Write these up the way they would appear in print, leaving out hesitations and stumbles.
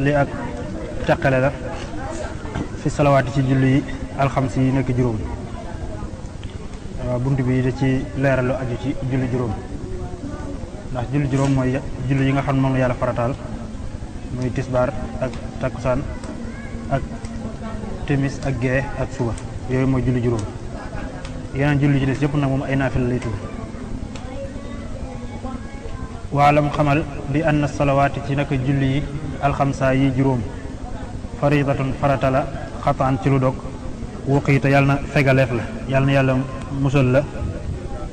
li ak teqale la fi salawaati ci julli yi alxamsi yi nekk juróom. bunt bi da ci leeral lu aju ci julli juróom ndax julli juróom mooy julli yi nga xam moom la yàlla farataal muy tisbaar ak takkusaan ak timis ak gee ak suba yooyu mooy julli juróom. yeneen julli ci des yëpp nag moom ay naafila lay tudd. waalam xamal bi anna salawaati ci naka julli yi alxamsa yi juróom faridatun farata la xataan ci lu dog wuqiita yàlla na fegaleef la yàlla na yàlla musal la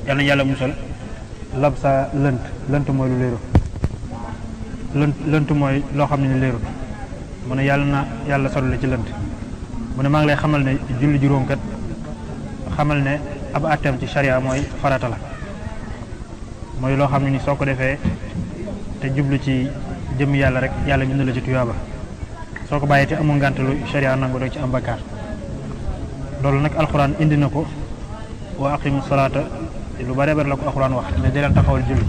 yàlla na yàlla musal labsa lënt mooy lu léeru lënt mooy loo xam ne ni léeru mu ne yàlla na yàlla sori la ci lënt mu ne maa ngi lay xamal ne julli juróom kat xamal ne ab atteem ci sharia mooy farata la mooy loo xam ne ni soo ko defee te jublu ci jëm yàlla rek yàlla bind la ci tuyaaba soo ko bàyyee te amul ngànt lu sharia nangu doo ci am bakkaar loolu nag alxuraan indi na ko wa aqimu salaata lu bare bare la ko alxuraan wax ne di leen taxawal julli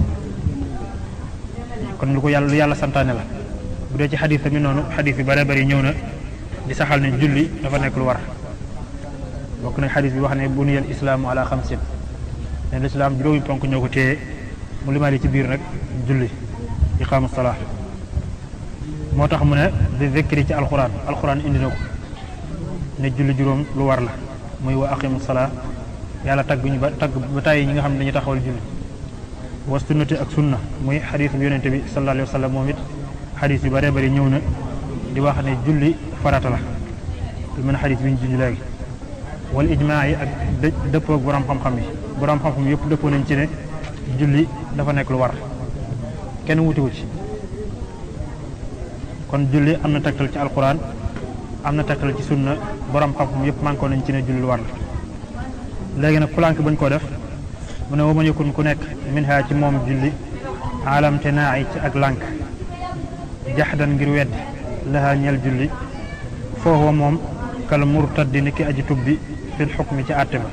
kon lu yàlla santaane la bu dee ci xadis tamit noonu xadis bi bare bare ñëw na di saxal ne julli dafa nekk lu war bokk na xadis bi wax ne buniyal islaamu ala xamsin ne lislaam juróomi ponk ñoo ko téye mu limaali ci biir nag julli iqaamu salaa moo tax mu ne di zikri ci alxuraan indi na ko ne julli juróom lu war la muy wa aqimu salaa yàlla tagg ba tàyyi ñi nga xam ne dañuy taxawal julli wa sunnati ak sunna muy xadis bi yonente bi sallallahu alayhi wa sallam moom it xadis yu bëree bëri ñëw na di wax ne julli farata la lu mel ne xadis bi ñu junj léegi wal ijmaa yi ak dëppoo ak borom xam-xam yi borom xam-xam yëpp dëppoo nañ ci ne julli dafa nekk lu war kenn wutiwu ci kon julli am na tegtal ci alquran am na tegtal ci sunna borom xam-xam yëpp mànkoo nañ ci ne julli lu war la léegi nag kulank bañ koo def mu ne wa ma yëkkun ku nekk min ha ci moom julli alam te naa ci ak lànk jaxdan ngir weddi laha ñeel julli foofu moom kal murtaddi ni ki aji tubbi fil xukmi ci àtte ba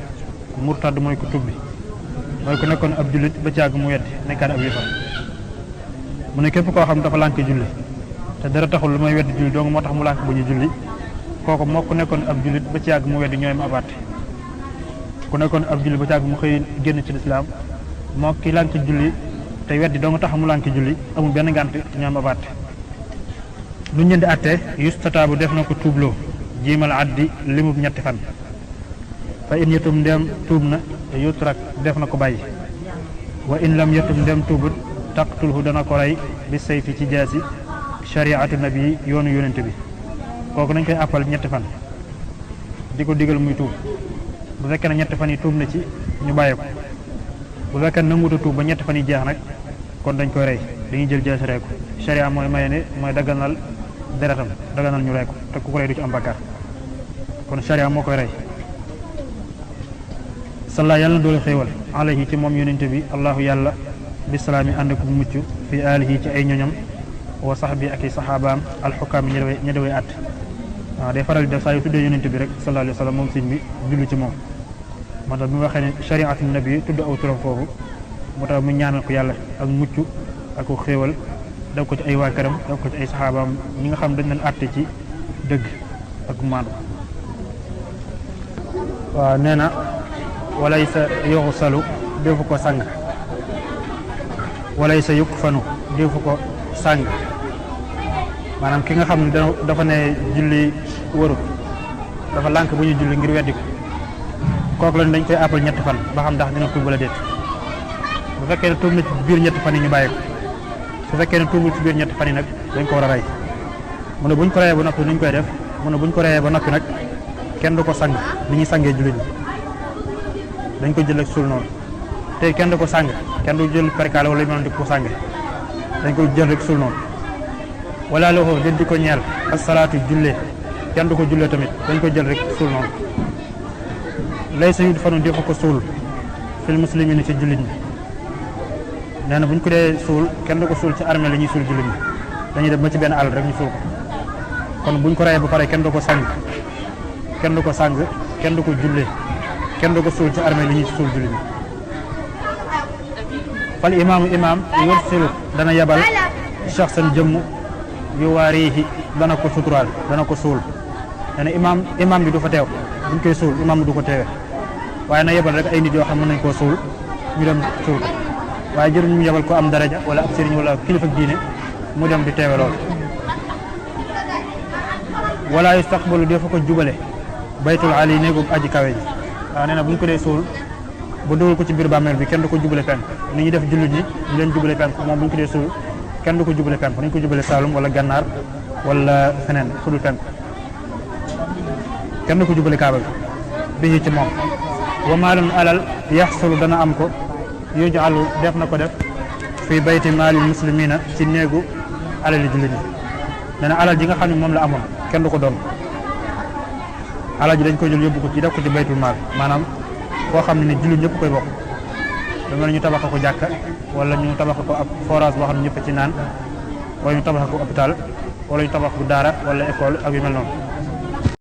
murtad mooy ko tubbi mooy ku nekkoon ab jullit ba caag mu weddi nekkaat ab yëfar mu ne képp koo xam dafa lànk julli te dara taxul lu may weddi julli donc moo tax mu lànk bu ñu julli kooku moo ku nekkoon ab jullit ba caag mu weddi ñooy ma ab àtte ku nekkoon ab jullit ba caag mu xëy génn ci lislaam moo ki lànk julli te weddi doo nga tax mu lànk julli amul benn ngànt ñooy ma ab àtte lu ñëndi àtte yustataabu def na ko tuubloo jiimal addi limub ñetti fan fa in yetum ndem tuub na yutrak def na ko bàyyi wa in lam yetum ndem tuubut taqtulhu dana ko rey bi sayfi ci jaasi shariatu nabi yoonu yonent bi kooku nañ koy àppal ñetti fan di ko digal muy tuub bu fekkee ne ñetti fan yi tuub na ci ñu bàyyi ko bu fekkee ne nanguta tuub ba ñetti fan yi jeex nag kon dañ koy rey dañuy jël jaasi rey ko sharia mooy maye ne mooy dagganal deretam daganal ñu rey ko te ku ko rey du ci am bakkaar kon sharia moo koy rey salla yàlla na doole xéewal alayhi ci moom yonente bi allahu yàlla bisalaami ànd ak mucc fi alihi ci ay ñoñam wa sahbi ak i saxaabaam alxukaam yi ña daway àtt waaw day faral di def saa yu tuddee yonente bi rek sallallahu alayhi wa sallam moom sëñ bi jullu ci moom moo tax bi mu waxee ne shariatu nabi tudd aw turam foofu moo tax mu ñaanal ko yàlla ak mucc ak ko xéewal def ko ci ay waa këram def ko ci ay saxaabaam ñi nga xam dañ leen àtte ci dëgg ak maandu waaw nee na walay sa yoxu salu defu ko sang walay sa yukk fanu defu ko sang maanaam ki nga xam ne dafa ne julli warut dafa lànk bu ñu julli ngir weddi ko kooku lañ dañ koy àppal ñetti fan ba xam ndax dina tuub wala déet bu fekkee ne tuub na ci biir ñetti fan yi ñu bàyyi ko su fekkee ne tuubul ci biir ñetti fan yi nag dañ ko war a rey mu ne buñ ko reyee ba noppi nuñ koy def mu ne buñ ko reyee ba noppi nag kenn du ko sang li ñuy sangee jullit ñi dañ ko jël ak suul noonu tey kenn du ko sang kenn du jël perkaale wala yu mel di ko sang dañ ko jël rek suul noonu wala loxo den di ko ñeel asalaatu jullee kenn du ko jullee tamit dañ ko jël rek suul noonu lay sa yud fanu defa ko suul fil muslimin ci jullit ñi nee na bu ñu ko dee suul kenn du ko suul ci armée la ñuy suul jullit ñi dañuy def ba ci benn àll rek ñu suul ko kon bu ñu ko reyee ba pare kenn du ko sang kenn du ko sang kenn du ko jullee kenn du ko suul ci armée la ñuy suul jullit ñi fal imaamu imaam yursilu dana yabal shaxsan jëmm yuwaarihi dana ko suturaal dana ko suul nee na imaam bi du fa teew buñ koy suul imaam bi du ko teewee waaye na yebal rek ay nit yoo xam mën nañ koo suul ñu dem suul ko waaye jëruñ mu yebal ko am daraja wala ab sëriñ wala kilifa diine mu dem di teewe lool wala yustaqbalu defa ko jubale baytul ali néegub aji kawe ji waaw nee na buñ ko dee suul bu dugal ko ci biir bàmmeel bi kenn du ko jubale penk ni ñuy def jullit ñi ñu leen jubale penk moom buñ ko dee suul kenn du ko jubale penk nañ ko jubale Saalum wala Gànnaar wala feneen fudul penk kenn du ko jubale kaaba bi ci moom wa maalun alal yaxsulu dana am ko yujalu def na ko def fii bayti maalil muslimina ci néegu alali jullit ñi nee na alal ji nga xam ne moom la amoon kenn du ko doon alal ji dañ koy jël yóbbu ko ci def ko ci baytul maal maanaam koo xam ne ni jullit ñëpp koy bokk dama ne ñu tabax ko jàkka wala ñu tabax ko ab forage boo xam ne ñëpp ci naan wala ñu tabax ko hôpital wala ñu tabax ko daara wala école ak yu mel noonu